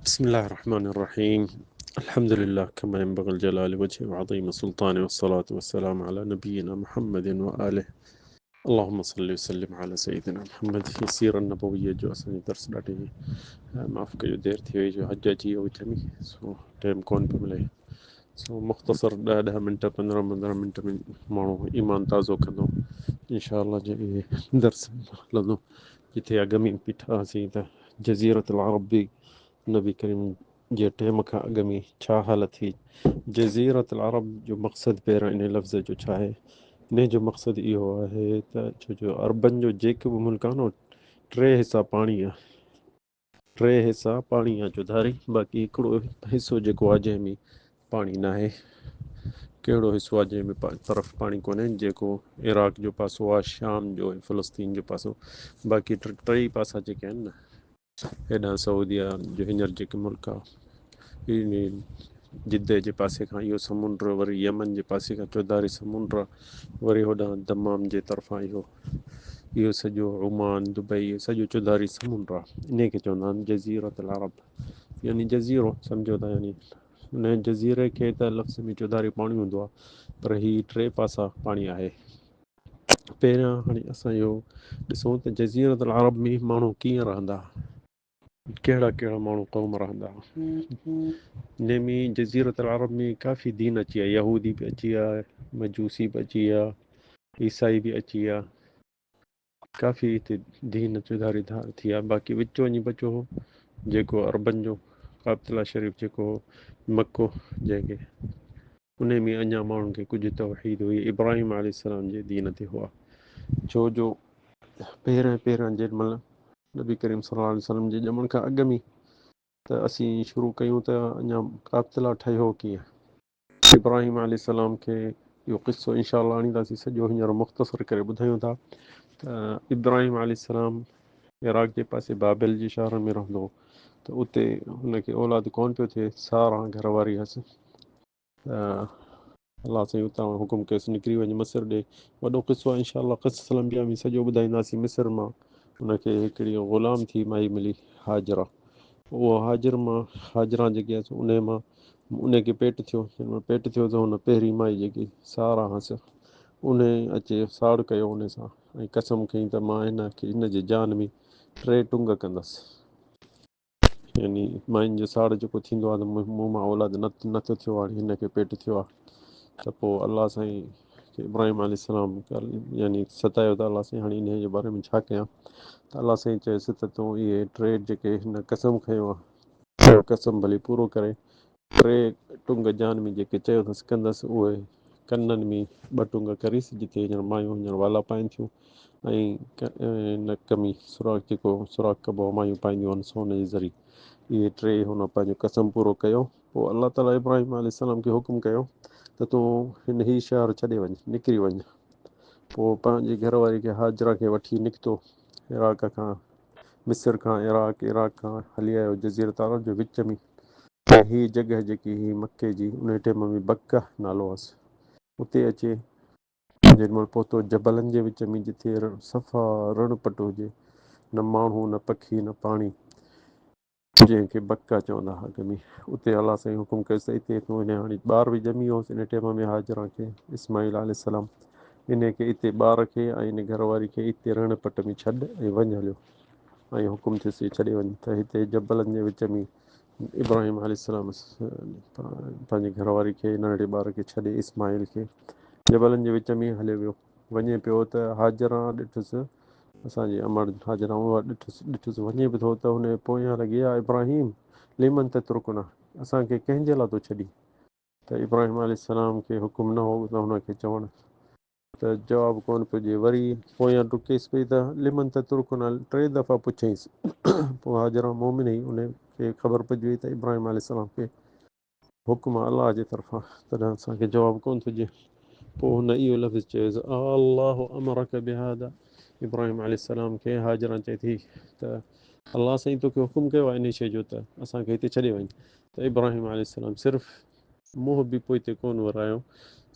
بسم الله الرحمن الرحيم. الحمد لله كما ينبغي الجلال وجهه وعظيم سلطانه، والصلاة والسلام على نبينا محمد وآله. اللهم صل وسلم على سيدنا محمد. هي سيرة النبوية جو असांजो दर्स ॾाढी माफ़ कजो देरि थी वई जो हज अची वियो विच में, सो टाइम कोन पियो मिले। सो मुख़्तसर ॾह ॾह मिंट 15 15 मिंट में माण्हू ईमान ताज़ो कंदो इनशा जे इहे दर्स हलंदो। जिथे अॻ में बीठा हुआसीं त जज़ीरत अरब बि नबी करीम जे टाइम खां अॻ में छा हालत थी। जज़ीरत अरब जो मक़सदु पहिरियों इन लफ़्ज़ जो छा आहे, इन जो मक़सदु इहो आहे त छो जो अरबनि जो जेको बि मुल्क आहे न, टे हिसा पाणी आहे, टे हिसा पाणी आहे चौधारी, बाक़ी हिकिड़ो हिसो जेको आहे जंहिंमें पाणी न आहे। कहिड़ो हिसो आहे जंहिंमें तरफ़ पाणी कोन्हे, जेको इराक़ जो पासो आहे, शाम जो ऐं फ़िलिस्तीन जो पासो, बाक़ी टई पासा जेके आहिनि न, हेॾां सऊदिया जो हींअर जेके मुल्क आहे, इन जिद्दे जे पासे खां इहो समुंड, वरी यमन जे पासे खां चौधारी समुंड, वरी होॾां दमाम जे तरफ़ां इहो इहो सॼो ओमान, दुबई, सॼो चौधारी समुंड आहे। इन खे चवंदा आहिनि जज़ीरत अरब, यानी जज़ीरो सम्झो था, यानी उन जज़ीरे खे त लफ़्ज़ में चौधारी पाणी हूंदो आहे, पर हीअ टे पासा पाणी आहे। पहिरियां हाणे असां इहो ॾिसूं त जज़ीरत अरब में माण्हू कीअं रहंदा, कहिड़ा कहिड़ा माण्हू क़ौम रहंदा। हिन में जज़ीरत अरब में काफ़ी दीन अची विया, यहूदी बि अची विया, मजूसी बि अची विया, ईसाई बि अची विया, काफ़ी हिते दीन चौधारी धार थी विया। बाक़ी विच वञी बचियो हो जेको अरबनि जो काबतुल्ला शरीफ़ जेको हो मक्को, जंहिंखे उन में अञा माण्हुनि खे कुझु तौहीद हुई, इब्राहिम अलैहिस्सलाम जे दीन ते हुआ। छो जो पहिरियां पहिरियां जंहिं महिल नबी करीम सल्लल्लाहु अलैहि वसल्लम जे ॼमण खां अॻु में त असीं शुरू कयूं त अञा काबतुल्ला ठहियो कीअं। इब्राहिम अलैहिस्सलाम खे इहो क़िसो इनशा आणींदासीं, सॼो हींअर मुख़्तसर करे ॿुधायूं था। त इब्राहिम अलैहिस्सलाम इराक़ जे पासे बाबिल जे शहर में रहंदो हो, त उते हुनखे औलाद कोन पियो थिए, सारा घर वारी हुअसि। त अलाह साईं उतां हुकुम कयोसि निकिरी वञ मिस्र ॾे। वॾो क़िसो आहे, इनशा क़िसो अंबिया में सॼो ॿुधाईंदासीं। मिस्र मां हुनखे हिकिड़ी ग़ुलाम थी माई मिली हाजरा, उहो हाजिर मां हाजरा जेकी आहे उन मां उनखे पेट थियो, जंहिं महिल पेट थियो त हुन पहिरीं माई जेकी सारा हंस उन अचे साड़ कयो उन सां ऐं कसम खई त मां हिनखे हिन जे जान में टे टुंग कंदसि। यानी माइनि जो साड़ जेको थींदो आहे त मूं मां औलाद नथो थियो, हाणे हिनखे पेट थियो आहे। त पोइ अलाह साईं खे इब्राहिम अलैहिस्सलाम यानी सतायो त अलाह साईं हाणे इन जे बारे में छा कयां। त अलाह साईं चयोसि त तूं इहे टे जेके हिन कसम खयो आहे कसम भली पूरो करे, टे टुंग जान में जेके चयो अथसि कंदसि, उहे कननि में ॿ टुंग करीसि, जिते हींअर मायूं हींअर वाला पाइनि थियूं, ऐं नक में सुराख जेको सुराख कबो आहे मायूं पाईंदियूं आहिनि सोन जे ज़रिए। इहे टे हुन पंहिंजो कसम पूरो कयो। पोइ अलाह ताला इब्राहिम अलैहिस्सलाम खे हुकुम कयो त तूं हिन ही शहर छॾे वञ, निकिरी वञ। पोइ पंहिंजी घर वारी खे हाजरा खे वठी निकितो इराक़ खां, मिस्र खां इराक़, इराक़ खां हली आयो जज़ीरत अरब जो विच में। ऐं हीअ जॻह जेकी हुई मक्के जी, उन टाइम में बक्का नालो हुअसि। उते अचे जंहिं महिल पहुतो जबलनि जे विच में, जिथे सफ़ा रणपट हुजे, न माण्हू न पखी न पाणी, जंहिंखे बक्का चवंदा हुआ अॻ में। उते अलाह साईं हुकुम कयोसि त हिते तूं हिन हाणे ॿार बि ॼमी वियो इन टाइम में हाजरा खे इस्माइल अलैहिस्सलाम, इन खे हिते ॿार खे ऐं इन घर वारी खे हिते रणपट में छॾ ऐं वञ हलियो। ऐं हुकुम थियुसि छॾे वञ। त हिते जबलनि जे विच में इब्राहिम अलैहिस्सलाम पंहिंजे घर वारी खे नंढे ॿार खे छॾे इस्माइल खे जबलनि जे विच में हलियो वियो। वञे पियो त हाजरा ॾिठुसि, असांजी अमड़ हाजरा उहा ॾिठुसि वञे बि थो त हुन पोयां लॻी आहे इब्राहिम लिमन ततरुकुना, असांखे कंहिंजे लाइ थो छॾी। त इब्राहिम अलैहिस्सलाम खे हुकुम न हो त हुनखे चवणु, त जवाबु कोन पियो ॾिए। वरी पोयां डुकेसि पई त लिमन ततरुकुना, टे दफ़ा पुछयईंसि। पोइ हाजरा मोमिन हुई, उनखे ख़बर पइजी वई त इब्राहिम अलैहिस्सलाम खे हुकुम आहे अलाह जे तरफ़ां, तॾहिं असांखे जवाबु कोन थो ॾिए। पोइ हुन इहो लफ़्ज़ चयोसि अल्लाह अमरक बिहादा। इब्राहिम अलैहिस्सलाम खे हाजरा चए थी त अलाह साईं तोखे हुकुम कयो आहे इन शइ जो त असांखे हिते छॾे वञ। त इब्राहिम अलैहिस्सलाम सिर्फ़ मुंहुं बि पोइ ते कोन वरायो,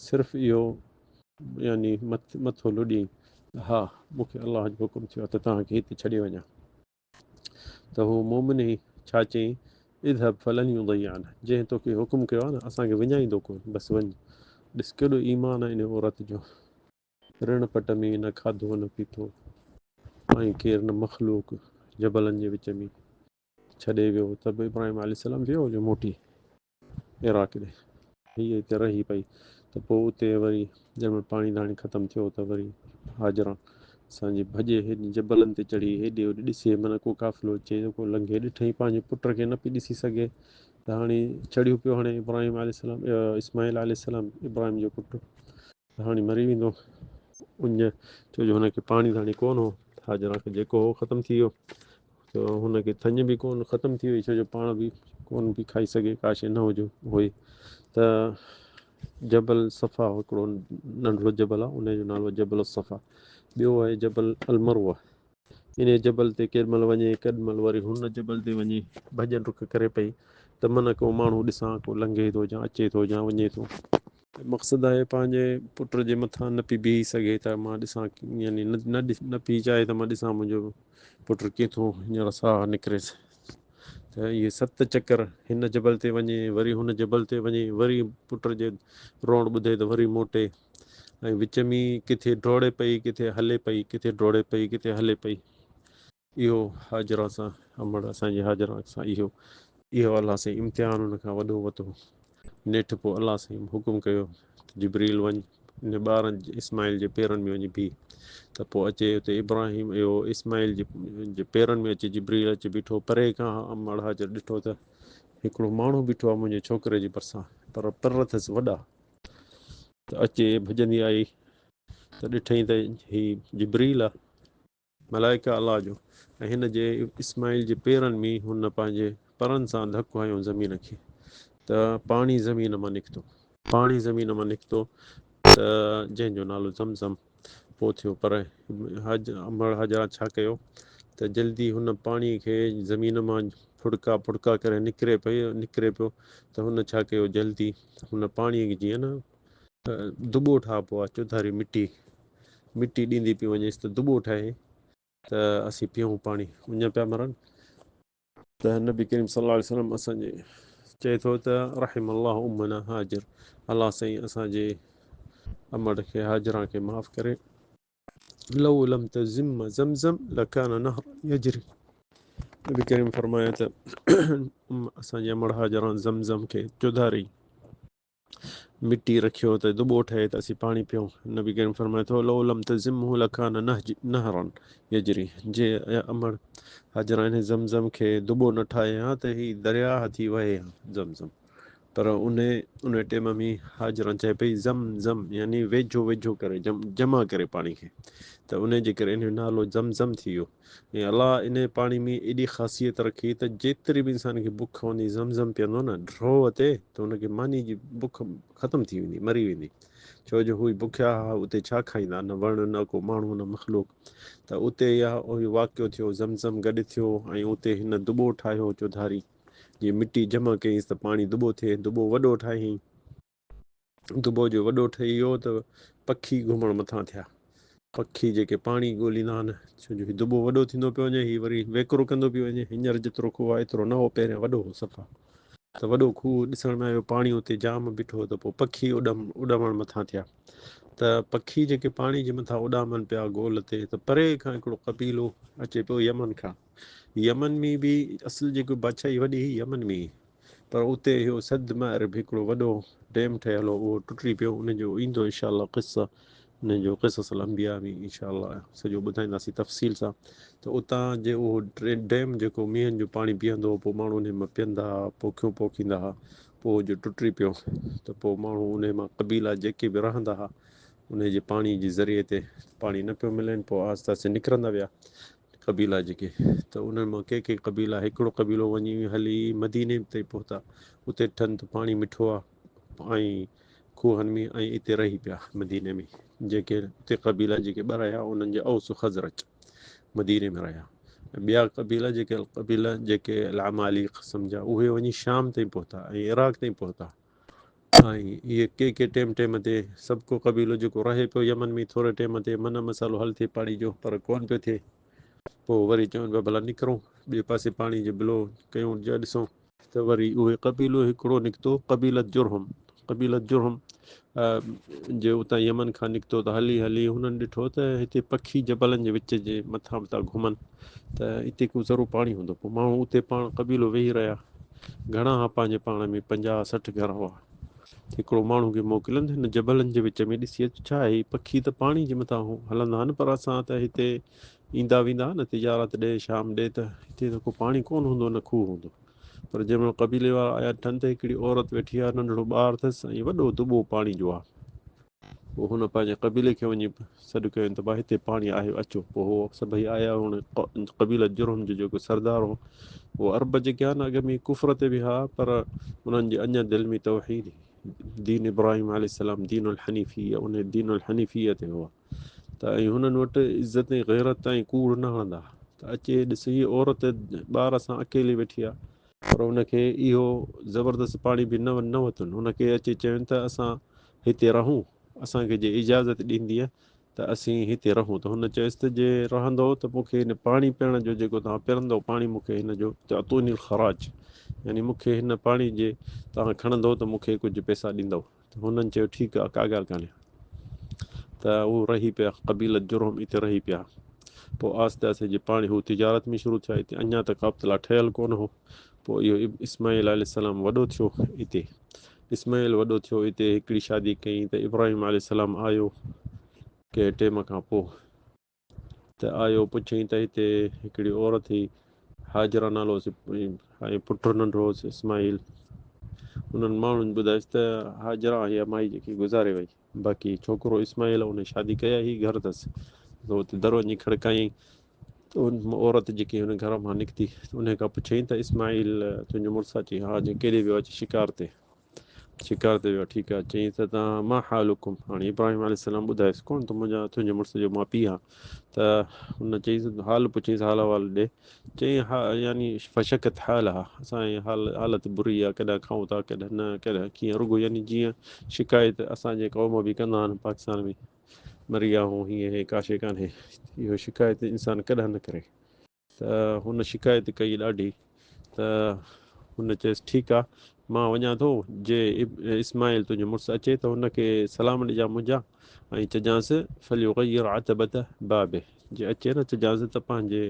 सिर्फ़ इहो यानी मथो लुॾियईं हा मूंखे अलाह जो हुकुम थियो आहे त तव्हांखे हिते छॾे वञा। त हू मोमिन ई छा चयईं اذهب فلن يضيعنا، جنهن توکي حڪم ڪيو آهي نه اسان کي وڃائيندو ڪونه، بس وڃ. ڏس ڪيڏو ايمان آهي ان عورت جو. رڻ پٽ ۾ نه کاڌو نه پيتو ۽ ڪير نه مخلوق جبلن جي وچ ۾ ڇڏي ويو ته به ابراهيم عليه السلام ويو جو موٽي عراق ڏي. هيء هتي رهي پئي ته پوء اتي وري جنهن مهل پاڻي ڌاڻي ختم ٿيو ته وري هاجران اسان جي ڀڄي هيڏي جبلن تي چڙهي هيڏي هوڏي ڏسي معنيٰ ڪو قافلو اچي ڪو لنگهي ڏٺئي پنهنجي پٽ کي نه پئي ڏسي سگهي ته هاڻي چڙهيو پيو هڻي ابراهيم عليه السلام اسماعيل عليه السلام ابراهيم جو پٽ ته هاڻي مري ويندو اڃ ڇو جو هن کي پاڻي ڌاڻي ڪونه هو هاجران کي جيڪو هو ختم ٿي ويو ته هن کي ٿڃ به ڪونه ختم ٿي وئي ڇو جو پاڻ به ڪونه پئي کائي سگهي ڪا شيء نه هجو هئي ته جبل صفا هڪڙو ننڍڙو جبل آهي ان جو نالو جبل الصفا ٻيو آهي جبل المروه ان جبل تي ڪيڏ مهل وڃي ڪيڏ مهل وري هن جبل تي وڃي ڀڄن رک ڪري پئي ته من ڪو ماڻهو ڏسان ڪو لنگهي ٿو يا اچي ٿو يا وڃي ٿو. مقصد آهي پنهنجي پٽ جي مٿان نه پئي بيهي سگهي ته مان ڏسان يعني نه نه پئي چاهي ته مان ڏسان منهنجو پٽ ڪيئن ٿو هينئر ساهه نڪريس ته اهي ست چڪر هن جبل تي وڃي وري هن جبل تي وڃي وري پٽ جي روئڻ ٻڌي ته وري موٽي ۽ وچ ۾ ڪٿي ڊوڙي پئي ڪٿي هلي پئي ڪٿي ڊوڙي پئي ڪٿي هلي پئي. اهو هاجره سان امڙ اسان جي هاجره سان اهو اهو الله سائين امتحان ان کان وڏو وتو. نيٺ پوء الله سائين حڪم ڪيو ته جبريل وڃ ان ٻارن اسماعيل جي پيرن ۾ وڃي بيهه ته پوء اچي اتي ابراهيم اهو اسماعيل جي پيرن ۾ اچي جبريل اچي بيٺو. پري کان امڙ هاجر ڏٺو ته هڪڙو ماڻهو بيٺو آهي منهنجي ڇوڪري جي ڀرسان پر پر اٿس وڏا. ته اچي ڀڄندي آئي ته ڏٺئي ته هي جبريل آ، ملائڪ الله جو، ۽ هن جي، اسماعيل جي، پيرن ۾ هن پنهنجي پرن سان ڌڪ هنيو زمين کي ته پاڻي زمين مان نڪتو. پاڻي زمين مان نڪتو ته جنهن جو نالو زمزم پوء ٿيو. پر امڙ هاجره ڇا ڪيو ته جلدي هن پاڻي کي زمين مان ڦڙڪا ڦڙڪا ڪري نڪري پئي نڪري پيو ته هن ڇا ڪيو جلدي هن پاڻي کي جيئن نه دٻو ٺاهبو آهي چوڌاري مٽي مٽي ڏيندي پئي وڃيس ته دٻو ٺهي ته اسين پيئون پاڻي اڃ پيا مرن. ته نبي ڪريم صلي الله عليه وسلم اسان جي چئي ٿو ته رحم الله امنا هاجر الله سائين اسان جي امڙ کي هاجران کي معاف ڪري. لو لم تزم زمزم لڪان نهر يجري نبي ڪريم فرمايو ته اسان جي امڙ هاجران زمزم کي چوڌاري مٽي رکيو ته دٻو ٺهي ته اسين پاڻي پيئون. نبي ڪريم فرمائي ٿو لو لم تزمه لڪان نهرا يجري جي امڙ هاجران انهي زمزم کي دٻو نه ٺاهي ها ته هي درياهه ٿي وهي ها زمزم پر انهي انهي ٽيم ۾ هاجران چئي پئي زم زم يعني ويجهو ويجهو ڪري جمع ڪري پاڻي کي ته انهي جي ڪري انهي جو نالو زم زم ٿي ويو ۽ الله انهي پاڻي ۾ ايڏي خاصيت رکي ته جيتري به انسان کي بک هوندي زم زم پيئندو نه ڍرو تي ته ان کي ماني جي بک ختم ٿي ويندي مري ويندي ڇو جو هو بکيا ها اتي ڇا کائيندا نه وڻ نه ڪو ماڻهو نه مخلوق ته اتي اهو واقعو ٿيو زم زم گڏ ٿيو ۽ اتي هن دٻو ٺاهيو چوڌاري جي مٽي جمع ڪيائينس ته پاڻي دٻو ٿئي دٻو وڏو ٺاهيائين دٻو جو وڏو ٺهي ويو ته پکي گهمڻ مٿان ٿيا. پکي جيڪي پاڻي ڳوليندا آهن، ڇو جو هي دٻو وڏو ٿيندو پيو وڃي، هي وري ويڪرو ڪندو پيو وڃي. هينئر جيترو کوهه آهي ايترو نه هو، پهريان وڏو هو صفا. ته وڏو کوهه ڏسڻ ۾ آيو، پاڻي اتي جام بيٺو هو ته پوء پکي اڏم اڏامڻ مٿان ٿيا. ته پکي جيڪي پاڻي جي مٿان اڏامن پيا گول تي ته پري کان هڪڙو قبيلو اچي پيو يمن کان. يمن ۾ به اصل جيڪو بادشاهي وڏي هئي يمن ۾ هئي. پر اتي اهو سد مأرب هڪڙو وڏو ڊيم ٺهيل هو اهو ٽٽي پيو ان جو ايندو انشاء الله قصه ان جو قصص الانبياء ۾ انشاء الله سڄو ٻڌائينداسين تفصيل سان ته اتان جي اهو ڊيم جيڪو مينهن جو پاڻي بيهندو هو پوء ماڻهو انهي مان پيئندا ها پوکيون پوکيندا ها پوء جو ٽٽي پيو ته پوء ماڻهو انهي مان قبيلا جيڪي به رهندا ها انهي جي پاڻي جي ذريعي تي پاڻي نه پيو ملين پوء آهستي آهستي نڪرندا ويا قبيلا جيڪي ته انهن مان ڪي ڪي قبيلا هڪڙو قبيلو وڃي هلي مديني تائين پهتا اتي ٺن ته پاڻي مٺو آ ۽ کوهن ۾ ۽ اتي رهي پيا مديني ۾ جيڪي اتي قبيلا جيڪي ٻه رهيا انهن جا اوس خزرج مديني ۾ رهيا ۽ ٻيا قبيلا جيڪي القبيلا جيڪي العماليق سمجھا اهي وڃي شام تائين پهتا ۽ عراق تائين پهتا ۽ اهي ڪي ڪي ٽيم ٽيم تي سڀ ڪو قبيلو جيڪو رهي پيو يمن ۾ ٿوري ٽيم تي من مسئلو حل ٿئي پاڻي جو پر ڪون پيو ٿئي پوء وري چون پيا ڀلا نڪرون ٻئي پاسي پاڻي جي بلو ڪيون جا ڏسون. ته وري اهي قبيلو هڪڙو نڪتو قبيلت جرهم، قبيلت جرهم جي اتان يمن کان نڪتو ته هلي هلي هنن ڏٺو ته هتي پکي جبلن جي وچ جي مٿان به ٿا گهمن ته اتي ڪو ذرو پاڻي هوندو. پوء ماڻهو اتي پاڻ قبيلو ويهي رهيا. گهڻا ها پنهنجي پاڻ ۾ 50 60 گهر هئا. هڪڙو ماڻهو کي موڪلين ته هن جبلن جي وچ ۾ ڏسي اچ ڇا آهي. هي پکي ته پاڻي جي مٿان هلندا آهن پر اسان ته هتي ايندا ويندا نه تجارت ڏي شام ڏي ته هتي ته ڪو پاڻي ڪونه هوندو نه کوهه هوندو. پر جنهن مهل قبيلي وارا آيا ڏٺن ته هڪڙي عورت ويٺي آهي، ننڍڙو ٻار اٿس ۽ وڏو دٻو پاڻي جو آهي. پوء هن پنهنجي قبيلي کي وڃي سڏ ڪيو ته ڀاء هتي پاڻي آهي اچو. پوء هو سڀئي آيا. هن قبيله جرهم جو جيڪو سردار هو اهو عرب جيڪي ها نه اڳ ۾ ڪفر تي به ها پر انهن جي اڃا دل ۾ توحيد هئي. دين ابراهيم عليه السلام دين الحنيفيه ان دين الحنيفيه تي هئا. ته ۽ هنن وٽ عزت ۽ غيرت ۽ ڪوڙ نه هڻندا ها ته اچي ڏس هيء عورت ٻار سان اڪيلي ويٺي آهي پر هن کي اهو زبردست پاڻي به نه نه وتن هن کي اچي چين ته اسان هتي رهون اسان کي جي اجازت ڏيندينء ته اسين هتي رهون ته هن چيس ته جي رهندؤ ته مون کي هن پاڻي پيئڻ جو جيڪو توهان پيئندؤ پاڻي مون کي هن جو تعطوني الخراج يعني مون کي هن پاڻي جي توهان کڻندؤ ته مون کي ڪجهه پئسا ڏيندؤ. ته هنن چيو ٺيڪ آ ڪا ڳالهه ڪانهي ته هو رهي پيا قبيلت جرهم اتي رهي پيا پوء آهستي آهستي جي پاڻي هو تجارت ۾ شروع ٿيا اتي اڃا ته ڪعبة ٺهيل ڪونه هو پوء اهو اسماعيل عليه السلام وڏو ٿيو اتي اسماعيل وڏو ٿيو اتي هڪڙي شادي ڪئي ته ابراهيم عليه السلام آيو ڪنهن ٽيم کان پوء ته آيو پڇيائين ته هتي هڪڙي عورت هئي هاجره نالو هوس ۽ پٽ ننڍو هوس اسماعيل. انهن ماڻهن ٻڌايس ته هاجره اها مائي جيڪي گذاري وئي باقي ڇوڪرو اسماعيل ان شادي ڪئي آهي هي گهر اٿس. ته اتي در وڃي کڙڪايائين ته ان عورت جيڪي هن گهر مان نڪتي ته ان کان پڇيائين ته اسماعيل تنهنجو مڙس آ؟ چيائين ها. چيائين ڪيڏي ويو آ؟ چي شڪار تي. شڪار تي ويو آهي. ٺيڪ آهي. چيائين ته توهان ما حالڪم هاڻي ابراهيم عليه السلام ٻڌايس ڪونه ته منهنجا تنهنجي مڙس جو مان پيء آهيان ته هن چيس حال پڇيس حال احوال ڏي چيائين ها يعني فشڪت حالها اسان جي حال حالت بري آهي ڪڏهن کائون ٿا ڪڏهن نه ڪڏهن ڪيئن رڳو يعني جيئن شڪايت اسان جي قوم به ڪندا آهن پاڪستان ۾ مري ويا هون هيئن هي ڪا شيء ڪانهي اهو شڪايت انسان ڪڏهن نه ڪري. ته هن شڪايت ڪئي ڏاڍي ته هن چيس ٺيڪ آ مان وڃان ٿو جي اسماعيل تنهنجو مڙس اچي ته هن کي سلام ڏجان منهنجا ۽ چئجانس فليغير عتبة بابه جي اچي نه چئجانس ته پنهنجي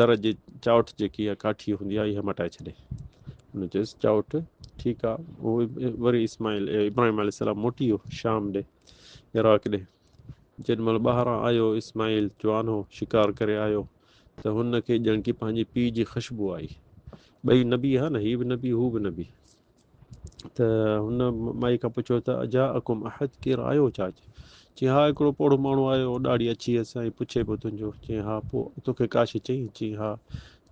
در جي چائوٺ جيڪي اها ڪاٺي هوندي آهي اها مٽائي ڇڏي. هن چيس چائوٺ ٺيڪ آ وري اسماعيل ابراهيم عليه السلام موٽي ويو شام ڏي عراق ڏي. جيڏي مهل ٻاهران آيو اسماعيل جوان هو، شڪار ڪري آيو ته هن کي ڄڻ ڪي پنهنجي پيء جي خشبو آئي. ٻئي نبي ها نه، هي به نبي هو به نبي. ته هن مائي کان پڇيو ته اجاءڪم احد ڪير آيو ڇا؟ چيائين ها هڪڙو پوڙهو ماڻهو آيو ڏاڙهي اڇي هيس ۽ پڇي پيو تنهنجو. چيائين ها پوء توکي ڪا شيء چيائين؟ چيائين ها.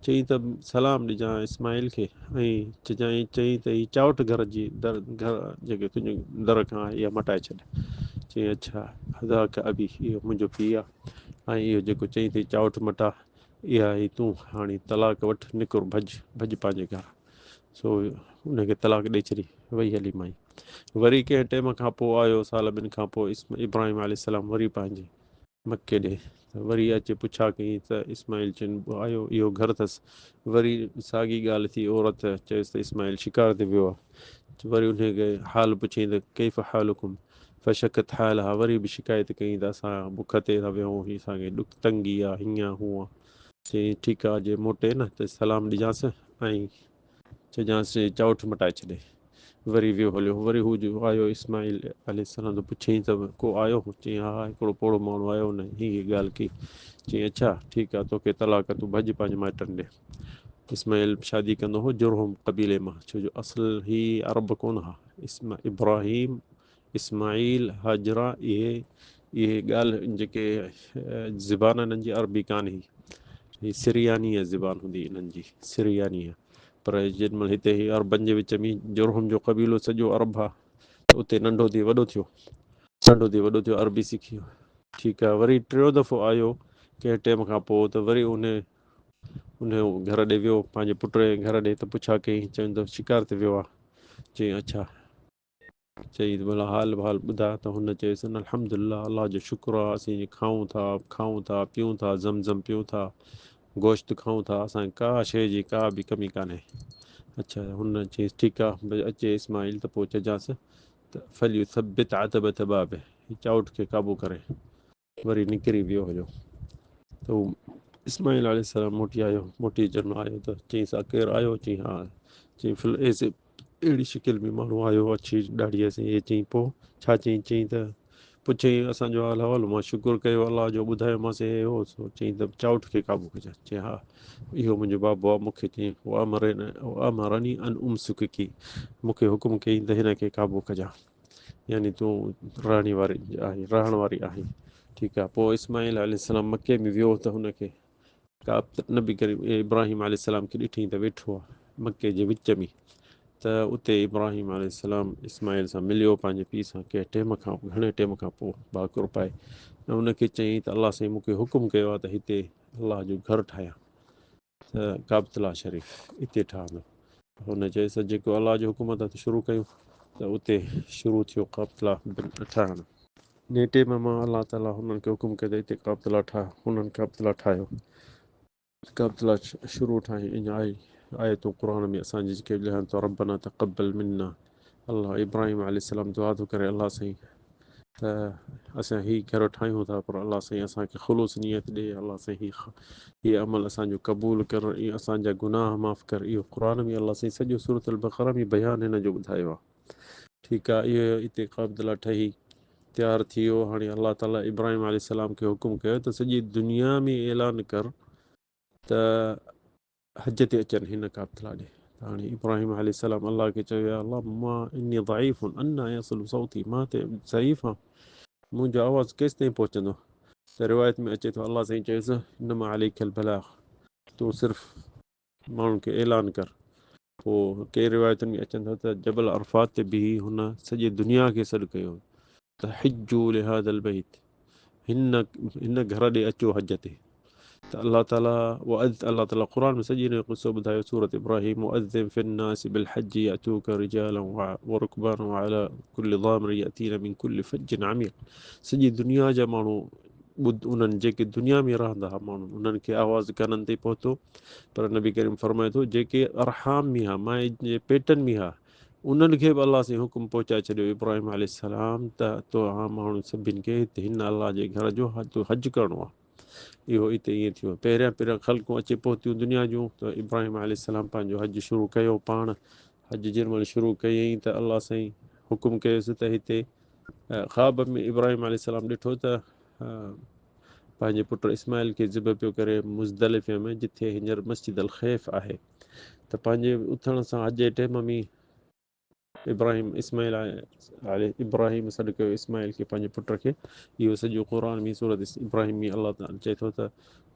چيائين ته سلام ڏجان اسماعيل کي ۽ چئجانء چيائين ته هي چائوٺ گهر جي در گهر جيڪي تنهنجي در کان آهي اها مٽائي ڇڏ. چيائين اڇا هذاڪ ابي اهو منهنجو پيء آهي ۽ اهو جيڪو چيائين ته هي چائوٺ مٽاء اها هي تون هاڻي طلاق وٺ نڪر ڀڄ ڀڄ پنهنجي گهر. سو ان کي طلاق ڏئي ڇڏي وئي هلي مائي. وري ڪنهن ٽيم کان پوء آيو سال ٻن کان پوء ابراهيم عليه السلام وري پنهنجي مڪي ڏي ته وري اچي پڇا ڪيائين ته اسماعيل چين آيو اهو گهر اٿس وري ساڳي ڳالهه ٿي عورت چيس ته اسماعيل شڪار تي ويو آهي وري انهي کي حال پڇيائين ته ڪيف حالڪم فشڪت حالها وري به شڪايت ڪيائين ته اسان بک تي ٿا ويهون هي اسان کي ڏک تنگي آهي هيئن آهي هونئن آهي چيائين ٺيڪ آهي جي موٽي نه ته سلام ڏجانس ۽ چئجانس چائوٺ مٽائي ڇڏي. وري ويو هليو. وري هو جو آيو اسماعيل عليه السلام ته پڇيائين ته ڪو آيو هو؟ چيائين ها هڪڙو پوڙهو ماڻهو آيو هن هي هي ڳالهه ڪئي. چيائين اڇا ٺيڪ آ توکي طلاق آ تون ڀڄ پنهنجي مائٽن ڏي. اسماعيل شادي ڪندو هو جرهم قبيلي مان ڇو جو اصل هي عرب ڪونه ها. ابراهيم اسماعيل، هاجره اهي اهي ڳالهه جيڪي زبان انهن جي عربي ڪانه هئي. هي سريانيء زبان هوندي انهن جي سريانيء. پر جيڏي مهل هتي هي عربن جي وچ ۾ جرهم جو قبيلو سڄو عرب ها ته اتي ننڍو ٿي وڏو ٿيو. ننڍو ٿي وڏو ٿيو عربي سکي ويو. ٺيڪ آهي وري ٽيون دفعو آيو ڪنهن ٽيم کان پوء ته وري انهي انهي گهر ڏي ويو پنهنجي پٽ جي گهر ڏي ته پڇا ڪيائين چون ته شڪار تي ويو آهي. چيائين اڇا. چيائين ته ڀلا حال وحال ٻڌاء ته هن چيس الحمدلله الله جو شڪر آ اسين کائون ٿا کائون ٿا پيئون ٿا زم زم پيئون ٿا گوشت کائون ٿا اسان کي ڪا شيء جي ڪا به ڪمي ڪانهي. اڇا هن چيس ٺيڪ آ اچي اسماعيل ته پوء چئجانس ته فليثبت عتبة بابه هي چائوٺ کي قابو ڪري. وري نڪري ويو هليو ته هو اسماعيل عليه السلام موٽي آيو. موٽي جڏهن آيو ته چيائينس آ ڪير آيو؟ چيائين ها. چيائين فل ايسي اهڙي شڪل ۾ ماڻهو آيو اڇي ڏاڙهيء سين. هي چيائين پوء ڇا چيائين؟ چيائين ته پڇيائين اسان جو حال احوال. مان شڪر ڪيو الله جو ٻڌايومانس هي هو سو. چيائين ته چائوٺ کي قابو ڪجان. چيائين ها اهو منهنجو بابو آ. مون کي چيائين وامرني ان امسڪڪي مون کي حڪم ڪيائين ته هن کي قابو ڪجان. يعني تون رهڻي واري آهين، رهڻ واري آهين. ٺيڪ آ. پوء اسماعيل عليه السلام مڪي ۾ ويو ته هن کي نبي ڪريم ابراهيم عليه السلام کي ڏٺئين ته ويٺو آ مڪي جي وچ ۾، ته اتي ابراهيم عليه السلام اسماعيل سان مليو پنهنجي پيء سان ڪنهن ٽيم کان گهڻي ٽيم کان پوء ڀاڪر پائي ۽ ان کي چيائين ته الله سائين مون کي حڪم ڪيو آ ته هتي الله جو گهر ٺاهيان ته ڪعبة الله شريف اتي ٺهندو. هن چيس ته جيڪو الله جو حڪم آ ته شروع ڪيون، ته اتي شروع ٿيو ڪعبة الله ٺهڻ. نيٽي ۾ مان الله تعاليٰ هنن کي حڪم ڪيو ته اتي ڪعبة الله ٺاهه، هنن ڪعبة الله ٺاهيو. ڪعبة الله شروع ٺاهي اڃا آئي آيتون قرآن ۾ اسان جي جيڪي لهن ٿا ربنا تقبل منا. الله ابراهيم عليه السلام دعا ٿو ڪري الله سائين ته اسان هي گهر ٺاهيون ٿا پر الله سائين اسان کي خلوص نيت ڏي، الله سائين هي عمل اسان جو قبول ڪر ۽ اسان جا گناهه معاف ڪر. اهو قرآن ۾ الله سائين سڄو سورة البقره ۾ بيان هن جو ٻڌايو آهي. ٺيڪ آهي، اهو اتي ڪعبة الله ٺهي تيار ٿي ويو. هاڻي الله تعاليٰ ابراهيم عليه السلام کي حڪم ڪيو ته سڄي دنيا ۾ اعلان ڪر ته حج تي اچن هن ڪعبة الله ڏي. ته هاڻي ابراهيم عليه السلام الله کي چيو يا الله مان اني ضعيف انا يصل صوتي، مان ته ضعيف آهيان، منهنجو آواز ڪيستائين پهچندو؟ ته روايت ۾ اچي ٿو الله سائين چيس انما عليك البلاغ، تون صرف ماڻهن کي اعلان ڪر. پوء ڪي روايتن ۾ اچن ٿا ته جبل عرفات تي بيهي هن سڄي دنيا کي سڏ ڪيو ته حجوا لهذا البيت، هن گهر ڏي اچو حج تي. ته الله تعاليٰ وأذ الله تعاليٰ قرآن ۾ سڄي هن جو قصو ٻڌايو سورة ابراهيم وأذن في الناس بالحج يأتوك رجالا وركبانا وعلى كل ضامر يأتين من كل فج عميق. سڄي دنيا جا ماڻهو ٻڌ، انهن جيڪي دنيا ۾ رهندا ها ماڻهو انهن کي آواز ڪنن تي پهتو. پر نبي ڪريم فرمائي ٿو جيڪي ارحام ۾ ها، ماء جي پيٽن ۾ ها، انهن کي به الله سائين حڪم پهچائي ڇڏيو ابراهيم عليه السلام ته توهان ماڻهو سڀن کي هتي هن الله جي گهر جو حج ڪرڻو آهي. اهو اتي ائين ٿيو. پهريان پهريان خلقون اچي پهتيون دنيا جون ته ابراهيم عليه السلام پنهنجو حج شروع ڪيو. پاڻ حج جنهن مهل شروع ڪيائين ته الله سائين حڪم ڪيس ته هتي خواب ۾ ابراهيم عليه السلام ڏٺو ته پنهنجي پٽ اسماعيل کي ذبح پيو ڪري مزدلفه ۾ جتي هينئر مسجد الخيف آهي. ته پنهنجي اٿڻ سان حج جي ٽيم ۾ ابراهيم اسماعيل عليه ابراهيم سڏ ڪيو اسماعيل کي پنهنجي پٽ کي. اهو سڄو قرآن ۾ سورة ابراهيم ۾ الله تعالي چئي ٿو ته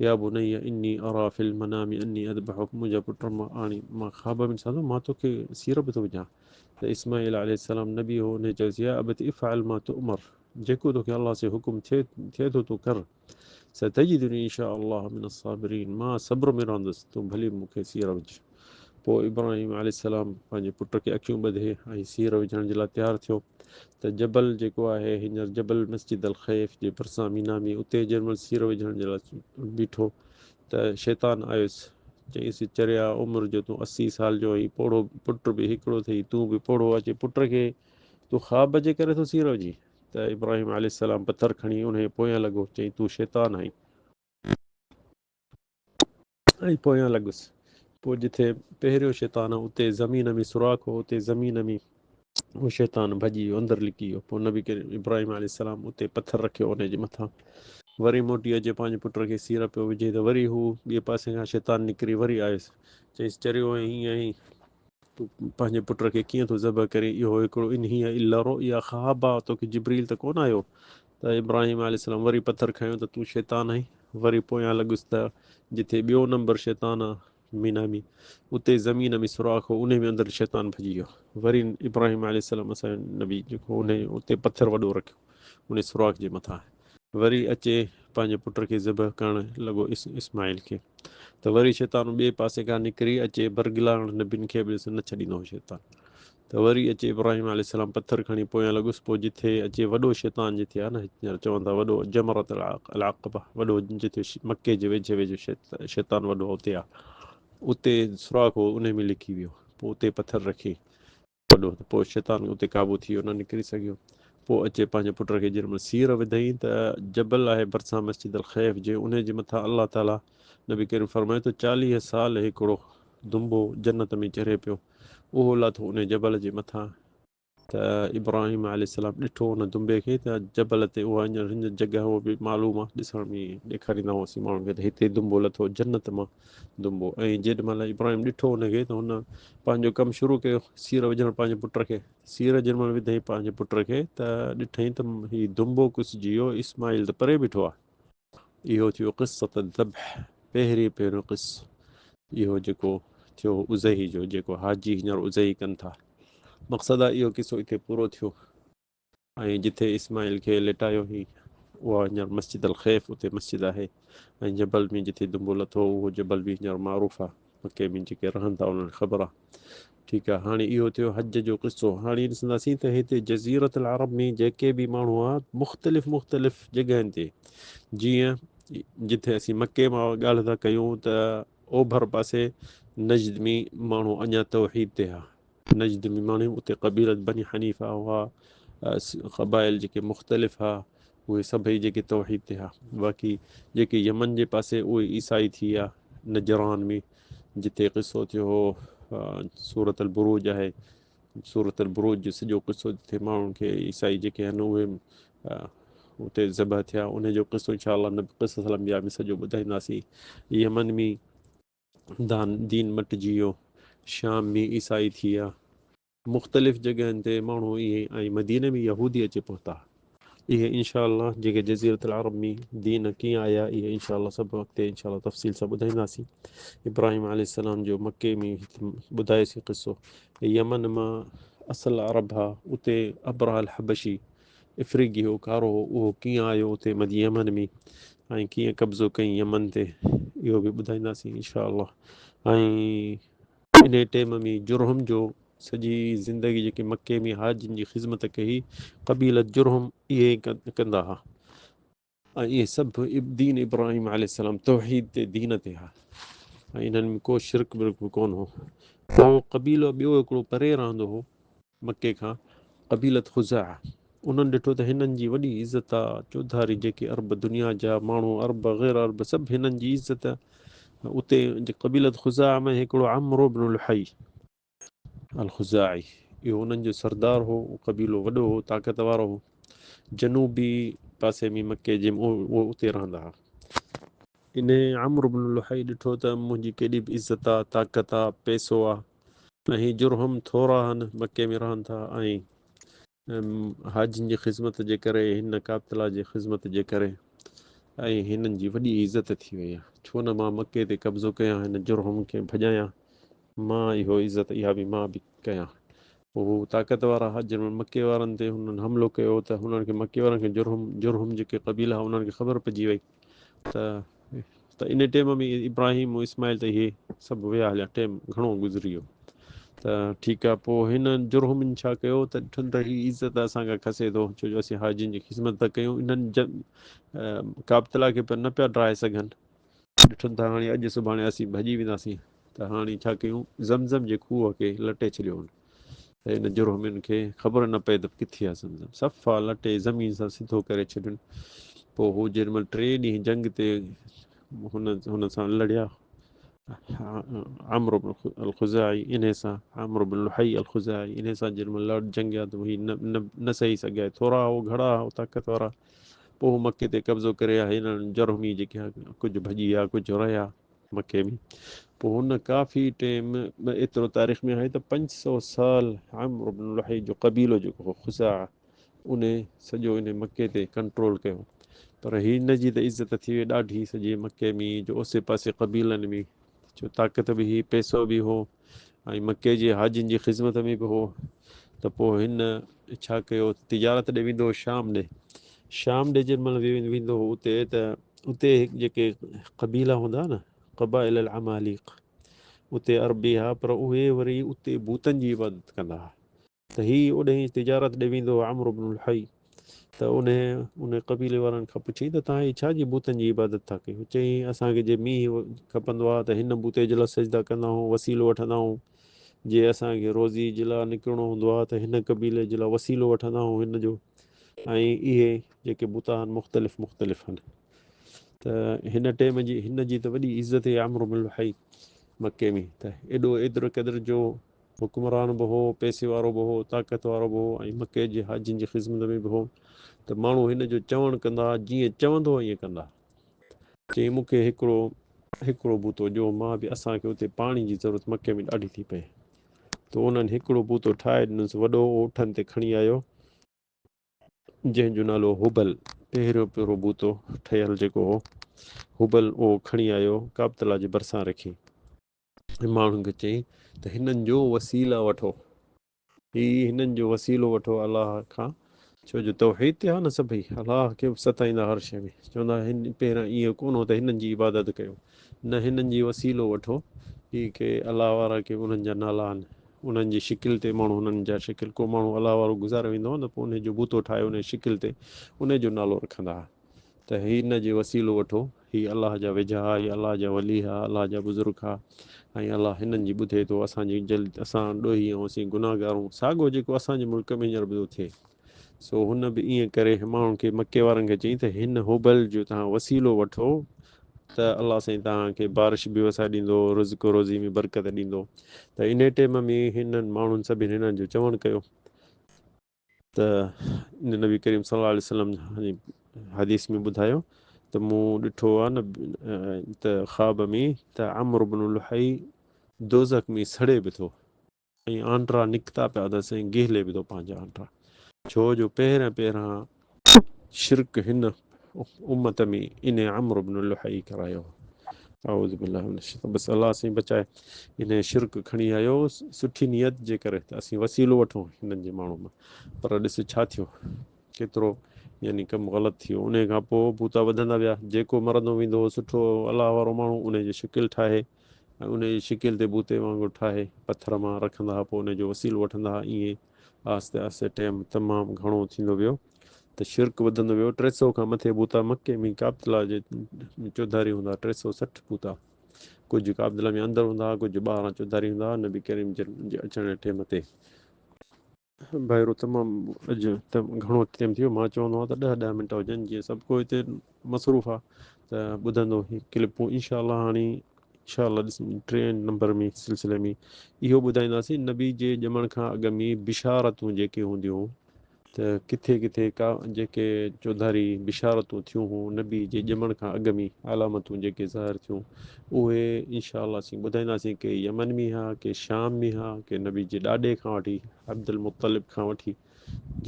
يا بني اني ارا في المنام اني اذبحك، منهنجا پٽ مان آڻي مان خواب ۾ ڏسان ٿو مان توکي سير به ٿو وجهان. ته اسماعيل عليه السلام نبي هو، ان چيس يا ابت افعل ما تؤمر، جيڪو توکي الله سي حڪم ٿئي ٿو تون ڪر، ستجدني ان شاء الله من الصابرين، مان صبر ۾ رهندس، تون ڀلي مون کي سير وجهه. پوء ابراهيم عليه السلام پنهنجي پٽ کي اکيون ٻڌي ۽ سير وجهڻ جي لاء تيار ٿيو ته جبل جيڪو آهي هينئر جبل مسجد الخيف جي ڀرسان مينا ۾ اتي جنهن مهل سير وجهڻ جي لاء بيٺو ته شيطان آيس، چيائينس چريا عمر جو تون 80 سال جو آهين، پوڙهو پٽ به هڪڙو اٿئي، تون به پوڙهو اچي پٽ کي تون خواب جي ڪري ٿو سير وجهين؟ ته ابراهيم عليه السلام پٿر کڻي انهيء پويان لڳو، چيائين تون شيطان آهين. ۽ پويان لڳس. پوء جٿي پهريون شيطان هو اتي زمين ۾ سوراخ هو، اتي زمين ۾ هو شيطان ڀڄي ويو، اندر لڪي ويو. پوء نبي ڪريم ابراهيم عليه السلام اتي پٿر رکيو انهي جي مٿان. وري موٽي اچي پنهنجي پٽ کي سير پيو وجهي ته وري هو ٻئي پاسي کان شيطان نڪري وري آيس. چيس چريو آهين هيئن آهين، تون پنهنجي پٽ کي ڪيئن ٿو ذبح ڪرين، اهو هڪڙو ان هي الا رؤيا خواب آ، توکي جبريل ته ڪونه آيو؟ ته ابراهيم عليه السلام وري پٿر کنيو ته تون شيطان آهين. وري پويان لڳس ته جٿي ٻيو نمبر شيطان آ مينا ۾ اتي زمين ۾ سوراخ هو انهي ۾ اندر شيطان ڀڄي ويو. وري ابراهيم عليه السلام اسان جو نبي جيڪو انهي اتي پٿر وڏو رکيو انهي سوراخ جي مٿان. وري اچي پنهنجي پٽ کي ذبح ڪرڻ لڳو اسماعيل کي ته وري شيطان ٻئي پاسي کان نڪري اچي برغلائڻ نبين کي به نه ڇڏيندو هو شيطان. ته وري اچي ابراهيم عليه السلام پٿر کڻي پويان لڳس. پوء جٿي اچي وڏو شيطان جٿي آهي نه هينئر چون ٿا وڏو جمرة العقبه وڏو جٿي مڪي جي ويجهي ويجهو شيطان وڏو اتي آهي، اتي سوراخ هو انهي ۾ لڪي ويو. پوء اتي پٿر رکي وڏو ته پوء شيطان اتي قابو ٿي ويو، نه نڪري سگهيو. پوء اچي پنهنجي پٽ کي جنهن مهل سير وڌائين ته جبل آهي ڀرسان مسجد الخيف جي، انهي جي مٿان الله تعاليٰ نبي ڪريم فرمايو ته 40 سال هڪڙو دنبو جنت ۾ چري پيو، اهو لاٿو انهي جبل جي مٿان. ته ابراهيم عليه السلام ڏٺو ان دنبي کي ته جبل تي اها اڃا هن جڳهه اها به معلوم آهي، ڏسڻ ۾ ڏيکاريندا هئاسين ماڻهن کي ته هتي دنبو لٿو جنت مان دنبو. ۽ جيڏي مهل ابراهيم ڏٺو ان کي ته هن پنهنجو ڪم شروع ڪيو سير وجهڻ پنهنجي پٽ کي. سير جيڏي مهل وڌائين پنهنجي پٽ کي ته ڏٺائين ته هي دنبو ڪسجي ويو، اسماعيل ته پري بيٺو آهي. اهو ٿيو قصة الذبح، پهرين پهريون قصو اهو جيڪو ٿيو اضحي جو، جيڪو حاجي هينئر اضحي ڪن ٿا. مقصد آهي اهو قصو اتي پورو ٿيو ۽ جتي اسماعيل کي ليٽايو هي اها هينئر مسجد الخيف اتي مسجد آهي ۽ جبل ۾ جتي دنبو لٿو اهو جبل به هينئر معروف آهي، مڪي ۾ جيڪي رهن ٿا انهن کي خبر آهي. ٺيڪ آ هاڻي اهو ٿيو حج جو قصو. هاڻي ڏسنداسين ته هتي جزيرة العرب ۾ جيڪي به ماڻهو آ مختلف مختلف جڳهين تي، جيئن جتي اسين مڪي مان ڳالهه ٿا ڪيون ته اوڀر پاسي نجد ۾ ماڻهو اڃا توحيد تي ها، نجد ۾ ماڻهو اتي قبيلة بني حنيفه هئا، قبائل جيڪي مختلف ها اهي سڀئي جيڪي توحيد تي ها. باقي جيڪي يمن جي پاسي اهي عيسائي ٿي ويا نجران ۾ جتي قصو ٿيو هو سورة البروج آهي، سورة البروج جو سڄو قصو جتي ماڻهن کي عيسائي جيڪي آهن اهي اتي ذبح ٿيا، ان جو قصو انشاء الله قصص الانبياء ۾ سڄو ٻڌائينداسين. يمن ۾ دين مٽجي ويو، شام ۾ عيسائي ٿي ويا، مختلف جڳهن تي ماڻهو اهي ۽ مديني ۾ يهودي اچي پهتا. اهي انشاء الله جيڪي جزيرة العرب ۾ دين ڪيئن آيا اهي انشاء الله سڀ اڳتي انشاء الله تفصيل سان ٻڌائينداسين. ابراهيم عليه السلام جو مڪي ۾ ٻڌايوسين قصو. يمن مان اصل عرب ها اتي ابرهه الحبشي افريقي هو ڪارو هو اهو ڪيئن آيو اتي يمن ۾ ۽ ڪيئن قبضو ڪيائين يمن تي اهو به ٻڌائينداسين انشاء الله. ۽ انهيء ٽيم ۾ جرهم جو سڄي زندگي جيڪي مڪي ۾ حاجين جي خذمت ڪئي، قبيلة جرهم اهي ڪندا ها ۽ اهي سڀ دين ابراهيم عليه السلام توحيد تي دين تي ها ۽ انهن ۾ ڪو شرڪ برڪ به ڪونه هو. پوء قبيلو ٻيو هڪڙو پري رهندو هو مڪي کان، قبيلة خزاعه، انهن ڏٺو ته هنن جي وڏي عزت آ، چوڌاري جيڪي عرب دنيا جا ماڻهو، عرب غير عرب سڀ هنن جي عزت، اتي قبيلة خزاعه ۾ هڪڙو عمرو بن لحي الخزاعي اهو انهن جو سردار هو، اهو قبيلو وڏو هو، طاقت وارو هو، جنوبي پاسي ۾ مڪي جي اهو اتي رهندا ها. انهي عمرو بن لحي ڏٺو ته منهنجي ڪيڏي به عزت آ، طاقت آ، پئسو آ ۽ هي جرهم ٿورا هن مڪي ۾ رهن ٿا ۽ حاجين جي خذمت جي ڪري، هن ڪعبة الله جي خذمت جي ڪري ۽ هنن جي وڏي عزت ٿي وئي آهي، ڇو نه مان مڪي تي قبضو ڪيان، هن جرهم کي ڀڄايان، مان اهو عزت اها به مان به ڪيان. پوء هو طاقت وارا ها، جن مڪي وارن تي هنن حملو ڪيو ته هنن کي مڪي وارن کي جرهم، جرهم جيڪي قبيلا هئا انهن کي خبر پئجي وئي ته ته ان ٽيم ۾ ابراهيم ۽ اسماعيل ته اهي سڀ ويا هليا، ٽيم گهڻو گذري ويو ته ٺيڪ آهي. پوء هن جرهمن ڇا ڪيو ته ڏٺن ته هي عزت اسان کان کسي ٿو، ڇو جو اسين حاجين جي خدمت ٿا ڪيون، انهن ڪعبة الله کي نه پيا ڊاهي سگهن، ڏٺن ته هاڻي اڄ سڀاڻي اسين ڀڄي وينداسين ته هاڻي ڇا ڪيون، زمزم جي کوهه کي لٽي ڇڏيو هن ته ان جرهمن کي خبر نه پئي ته ڪٿي آهي زمزم، صفا لٽي زمين سان سڌو ڪري ڇڏين. پوء هو جيڏي مهل 3 ڏينهن جنگ تي هن سان لڙيا، عمرو بن الخزاعي انهي سان، عمرو بن لحي الخزاعي انهي سان جيڏي مهل لڙ جنگيا ته هي نه سهي سگهيا، ٿورا هو گهڻا هو طاقت وارا. پوء هو مڪي تي قبضو ڪري آيا، هنن جرهمي جيڪي ها ڪجهه ڀڄي ويا ڪجهه رهيا مڪي ۾. پوء هن ڪافي ٽيم ايترو تاريخ ۾ آهي ته 500 سال عمرو بن لحي جو قبيلو جيڪو هو خزاعه انهي سڄو انهي مڪي تي ڪنٽرول ڪيو. پر هن جي ته عزت ٿي وئي ڏاڍي سڄي مڪي ۾ جو اوسي پاسي قبيلن ۾ ڇو طاقت به هئي پئسو به هو ۽ مڪي جي حاجين جي خذمت ۾ به هو ته پوء هن ڇا ڪيو تجارت ڏي ويندو هو شام ڏي، شام ڏي جنهن مهل ويندو هو اتي ته اتي جيڪي قبيلا هوندا نه قبائل العماليق اتي عربي ها پر اهي وري اتي بوتن جي عبادت ڪندا ها ته هي اوڏهين تجارت ڏي ويندو هو عمرو بن لحي ته انهي قبيلي وارن کان پڇيائين ته توهان هي ڇا جي بوتن جي عبادت ٿا ڪيو؟ چيائين اسان کي جي مينهن کپندو آهي ته هن بوتي جي لاء سجدا ڪندا آهيون، وسيلو وٺندا آهيون، جي اسان کي روزي جي لاء نڪرڻو هوندو آهي ته هن قبيلي جي لاء وسيلو وٺندا آهيون هن جو. ۽ اهي جيڪي بوتا آهن مختلف مختلف آهن. ته هن ٽيم جي هن جي ته وڏي عزت هئي عمرو بن لحي مڪي ۾، ته ايڏو ايترو قدر جو حڪمران به هو، پئسي وارو به هو، طاقت وارو به هو ۽ مڪي جي حاجين جي خدمت ۾ به هو. ته ماڻهو هن جو چوڻ ڪندا، جيئن چوندو ائين ڪندا. چيائين مون کي هڪڙو هڪڙو بوتو ڏيو، مان به اسان کي اتي پاڻي جي ضرورت مڪي ۾ ڏاڍي ٿي پئي. ته انهن هڪڙو بوتو ٺاهي ڏنس، وڏو اٺن تي کڻي آيو، جنهن جو نالو هبل، پهريون پهريون بوتو ٺهيل جيڪو هو هبل، اهو کڻي آيو ڪعبة الله جي ڀرسان رکي ۽ ماڻهن کي چيائين ته هنن جو وسيلا وٺو، هي هنن جو وسيلو وٺو الله کان، ڇو جو توحيد تي ها نه سڀئي الله کي ستائيندا هر شيء ۾، چوندا هن پهريان ائين ڪونه هو ته هنن جي عبادت ڪيو، نه هنن جي وسيلو وٺو، هي ڪي الله وارا ڪي انهن جا نالا آهن، انهن جي شڪل تي ماڻهو انهن جا شڪل، ڪو ماڻهو الله وارو گذاري ويندو هو نه پوء انهي جو بوتو ٺاهي انهي شڪل تي انهي جو نالو رکندا ها ته هي ان جي وسيلو وٺو، هي الله جا ويجها ها، هي الله جا ولي ها، الله جا بزرگ ها ۽ الله هنن جي ٻڌي ٿو، اسان جي جلد اسان ڏوهي ۽ اسين گناهگار آهيون، ساڳو جيڪو اسان جي ملڪ ۾ هينئر به ٿو ٿئي. سو هن به ائين ڪري ماڻهن کي مڪي وارن کي چيائين ته هن هبل جو توهان وسيلو وٺو ته الله سائين توهان کي بارش به وسائي ڏيندو، رزق روزي ۾ برڪت ڏيندو. ته انهي ٽيم ۾ هنن ماڻهن سڀني هنن جو چوڻ ڪيو ته نبي ڪريم صلي الله عليه وسلم حديث ۾ ٻڌايو ته مون ڏٺو آهي نه ته خواب ۾ ته عمرو بن لحي دوزخ ۾ سڙي به ٿو ۽ آنڊرا نڪتا پيا اٿس ۽ گهلي به ٿو پنهنجا آنڊرا، ڇو جو پهريان پهريان شرڪ هن امت ۾ انهي عمرو بن لحي ڪرايو. اعوذ بالله من الشيطان، بس الله سائين بچائي. انهي شرڪ کڻي آيو سٺي نيت جي ڪري ته اسين وسيلو وٺون هنن جي ماڻهو مان، پر ڏس ڇا ٿيو، ڪيترو يعني ڪم غلط ٿي ويو. انهي کان پوء بوتا وڌندا ويا، جيڪو مرندو ويندو هو سٺو الله وارو ماڻهو انهي جي شڪل ٺاهي ۽ انهي جي شڪل تي بوتي وانگر ٺاهي پٿر مان رکندا ها، پوء انهي جو وسيلو وٺندا ها. ائين آهستي آهستي ٽيم تمام گهڻو ٿيندو ويو ته شرڪ وڌندو ويو. 300 کان مٿي بوتا مڪي ۾ ڪعبة الله جي چوڌاري هوندا، 360 بوتا ڪجهه ڪعبة الله ۾ اندر هوندا ها، ڪجهه ٻاهران چوڌاري هوندا ها نبي ڪريم جن جي اچڻ جي ٽيم تي. ڀائرو تمام اڄ ته گهڻو ٽيم ٿي ويو، مان چوندو آهيان ته ڏهه ڏهه منٽ هجن جيئن سڀ ڪو هتي مصروف آ ته ٻڌندو هي ڪلپون انشاء الله. هاڻي انشاء الله ڏس ٽئين نمبر ۾ سلسلي ۾ اهو ٻڌائينداسين نبي جي ڄمڻ کان اڳ ۾ بشارتون جيڪي هونديون ته ڪٿي ڪٿي ڪا جيڪي چوڌاري بشارتون ٿيون هون نبي جي ڄمڻ کان اڳ ۾ علامتون جيڪي ظاهر ٿيون اهي انشاء الله اسين ٻڌائينداسين. ڪي يمن ۾ ها، ڪي شام ۾ ها، ڪي نبي جي ڏاڏي کان وٺي عبدالمطلب کان وٺي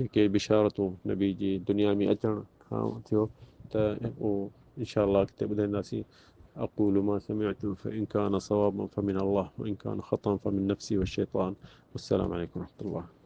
جيڪي بشارتون نبي جي دنيا ۾ اچڻ کان ٿيو ته اهو انشاء الله اڳتي ٻڌائينداسين. اقول ما سمعتم فان كان صوابا فمن الله وان كان خطا فمن نفسي والشيطان والسلام عليكم ورحمة الله.